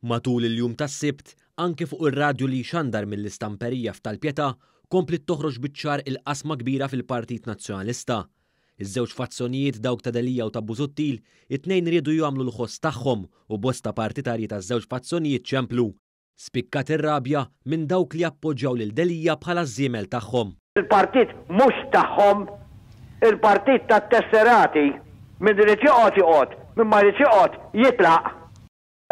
Matul il-jum tas-Sibt, anke fuq ir-radju li jxandar mill-istamperija f'Tal-Pietà, kompliet toħroġ biċ-ċar il-qasma kbira fil-Partit Nazzjonalista. Iż-żewġ fazzjonijiet, dawk ta' Delia u ta' Busuttil, it-tnejn riedu jagħmlu l-ħoss tagħhom u bosta partitarji taż-żewġ fazzjonijiet ċemplu. Spikkat ir-rabja minn dawk li appoġġjaw lil Delia bħala ż-żiemel tagħhom. Il-partit mhux tagħhom, il-partit tat-tesserati. Min irid joqgħod joqgħod, min ma jridx joqgħod jitlaq.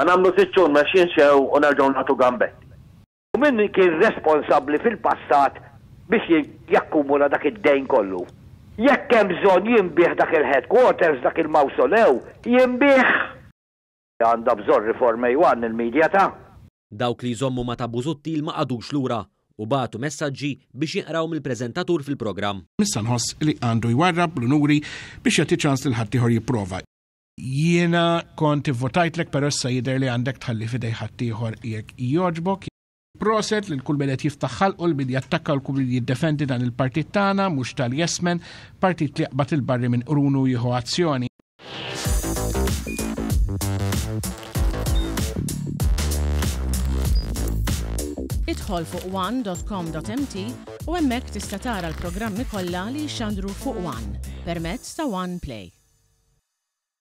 Nagħmlu sitt xhur mexjin sew u nerġgħu nagħtu gambetti. U min kien responsabbli fil-passat biex jakkumula dak id-dejn kollu? Jekk hemm bżonn jinbiegħ dak il-headquarters, dak il-mausoleu, jinbiegħ! Għandha bżonn riforma A1 il-media ta'. Dawk li jżommu ma' ta' Busuttil ma qagħdux lura u bagħtu messaġġi biex jinqraw mill-preżentatur fil-programm. Issa nħoss li għandu jwarrab bl-unuri biex jagħti ċans lil ħaddieħor jipprova. Jiena kont ivvotajtlek però issa jidher li għandek tħalli f'idej ħaddieħor jekk jogħġbok. Proset lil kull min qed jiftaħ ħalqu, lil min jattakka u lil kull min jiddefendi dan il-partit tagħna, mhux tal-yes men, partit li jaqbad il-barri minn qrunu u jieħu azzjoni. Idħol fuq one.com.mt u hemmhekk tista' tara l-programmi kollha li jixxandru fuq One permezz ta' One Play.